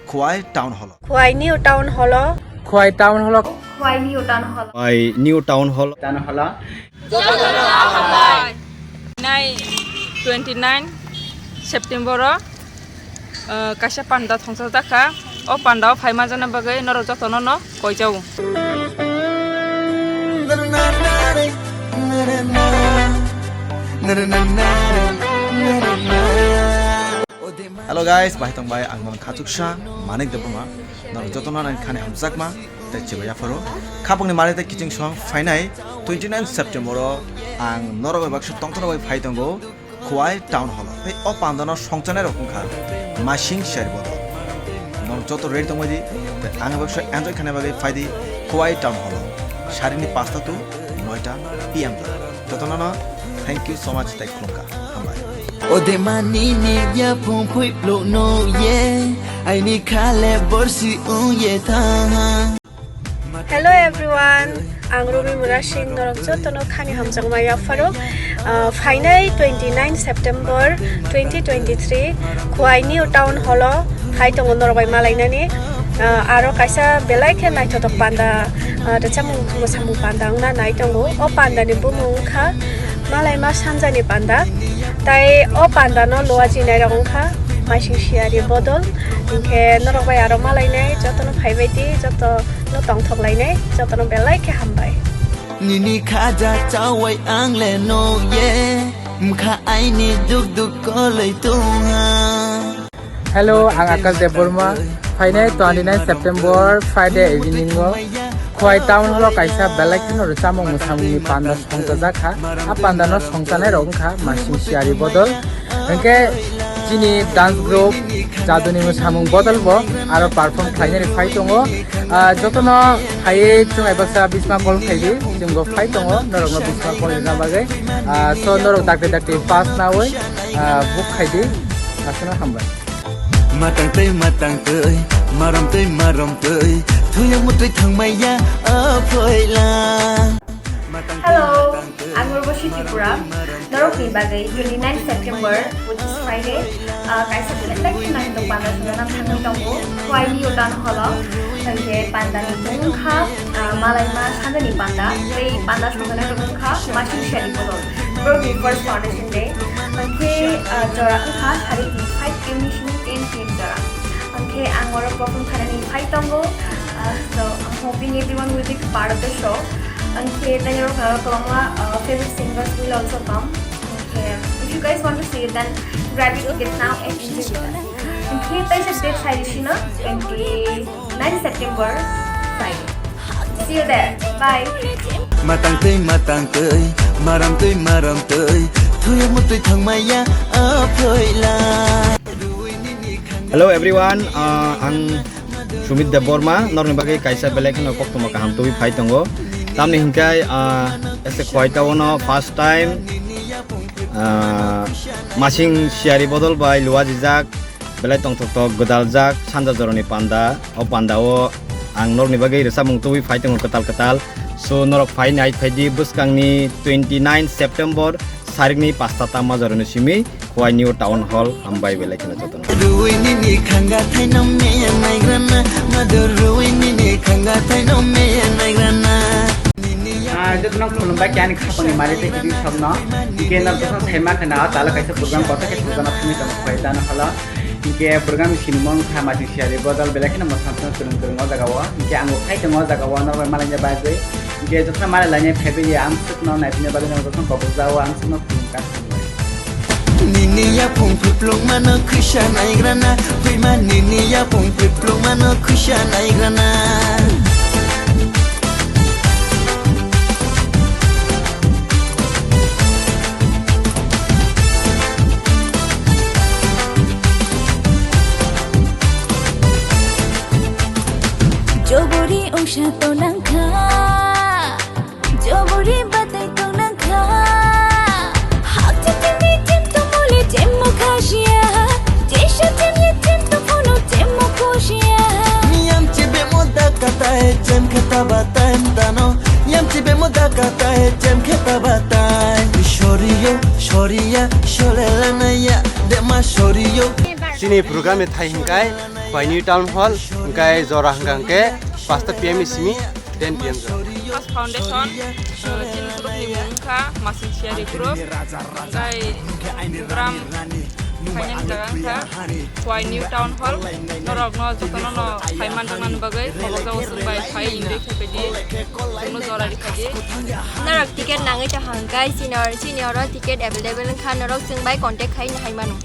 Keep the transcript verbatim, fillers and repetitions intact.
Khowai Town Hall. Khowai New Town Hall. Khowai Town Hall. Khowai New Town Hall. Khowai New Town Hall. Town Hall. Nai twenty nine September o, uh, kaisa panda thongsa jakha. O panda o phai ma jana bagwi norok jotono no koijao. Hello guys, bai tong bai, ang non Khachuksa Manik Debbarma, norok jotono nang khani hamjakma tei chibai yapharo. Khapangni mari tei kiching song phainai twenty nine September o ang norok bai baksa tongthorok bai phai tongo Khowai Town Hall o. Tei o pandano songchanai rok wngkha Masing Siyari Bodol. Norok joto ready tongbai di, tei ang baksa enjoy khaina bagwi phai di Khowai Town Hall o. Sarini pasta tu noita P M jora. Jotono no thank you so much tei khulumkha. Hambai. Odemani ni yapung pui pluk no ye, aini khale borsi ung ye tha. Hello everyone, ang Rumi Murasing, norok jotono khani hamjakma yapharo. Ah, phainai twenty nine September twenty twenty three Khowai New Town Hall o phai tongo norok bai malainani. Ah, aro kaisa belai khe naithothok panda, ah, rwchapmung mwsamung panda wngna nai tongo. O panda ni bumung wngkha Malaima Sanjani panda. Tai o panda no luaji nai rok wngkha Masing Siyari Bodol. Hinkhe norok bai aro malainai, jotono phaibai di, joto no tongthok lainai, jotono belai khe hambai. Nini khaja chawai ang le no ye, mkha aini duk duk koloi tongha. Hello, ang Akash Debbarma. Phainai twenty nine September Friday evening o Khowai Town Hall o kaisa belai kheno rwchapmung mwsamungni panda songchajak kha. A panda no songchanai rok wngkha Masing Siyari Bodol. Hinkhe chini dance group Jaduni Mwsamung Bodol bo aro perform khlainani phai tongo. Ah, jotono phaiwi chwng bai baksa bisma call khaidi, chwng bo phai tongo, norokno bisma call rwna bagwi. Ah, so norok dakti dakti pass nawi, ah, book khaidi, aswkno hambai. Matang twi matang twi, marom twi marom twi, thuyang mutwi thangmaya, o phoila. Hello, I'm Urvashi Tripura. Norokni bagwi twenty nine September, which is Friday, ah, kaisa belai khe naithok panda songna thangwi tongo, Khowai New Town Hall o. Hinkhe panda ni bumung wngkha, ah, Malaima Sanjani panda, tei panda songna wngkha Masing Siyari Bodol. Borokni first foundation day. Hinkhe, ah, jora wngkha sari tini five P M ni simi ten P M jora. Hinkhe ang oro perform khainani phai tongo. Ah, so I'm hoping everyone will be part of the show. Hinkhe tei norok, ah, kwbangma, ah, favorite singers will also come. Hinkhe if you guys want to see it, then grab your tickets now and enjoy with us. Hinkhe tei se date sai sino twenty nine September Friday. See you there. Bye. Matang twi matang twi, maram twi maram twi, thuyang mutwi thangmaya, o phoila. Hello everyone, ah, ang Sumit Debbarma, norokni bagwi kaisa belai kheno koktwma kaham tubui phai tongo. Tamni hinkhai, ah, ese Khowai Town o first time, ah, Masing Siyari Bodol bai luajijak, belai tongthok tok gwdaljak sanja jorani panda. O panda o ang norokni bagwi rwchapmung tubui phai tongo kwtal kwtal. So norok phai nai phai di bwskangni twenty nine September sarikni pasta tamma jorani simi Khowai New Town Hall. Hambai belai kheno jotono. Ruwi nini khanga thaino meya naigrana, madu ruwi nini khanga thaino meya naigrana. Ah, jotono khulumbai khe ani khapangni mari tei kiting sokno. Hinkhe norok jotono saima khna o tala kaisa program kotor khe program thangwi tongo Khowai Town Hall o. Hinkhe program ni sinimung kha Masing Siyari Bodol belai kheno mwsang twrwng twrwng o jaga o. Hinkhe ang bo phai tongo o jaga o norok bai malaina bagwi. Hinkhe jotono malai lainai phaibai ya, ang swkno naiphina bagwi norok jotono kobokjao, ang swkno khulumkha. Nini yapung phiplung mano khwisa naigrana, hwima nini yapung phiplung mano khwisa naigrana. Jobori ongsa tonangkha. Jobori batai tongnang kha. Hakcha chini chim tongmoli chimmo khasiya. Jesa chini chim tongphono chimmo khosiya. Yamchi bemo dakatai, chem kheta batai mdano. Yamchi bemo dakatai, chem kheta batai. Shoriyo, shoriya, sholelanaya, dema shoriyo. Chini program ni thai hinkai. Khowai New Town Hall, hwnkhe jora hwnkha hwnkhe pasta P M ni simi ten P M jora. First Foundation, uh, chini group ni mung wngkha Masing Siari Group, hwnkhe gram finance jaga wngkha Khowai New Town Hall, norokno jotono no phai manjaknani bagwi khobokjagao chwng bai phai enjoy khe phaidi, chwngno jora rikhaidi. Norok ticket nangwi tongkha hwnkhe chini or-, chini oro ticket available wngkha, norok chwng bai contact khai hai mano.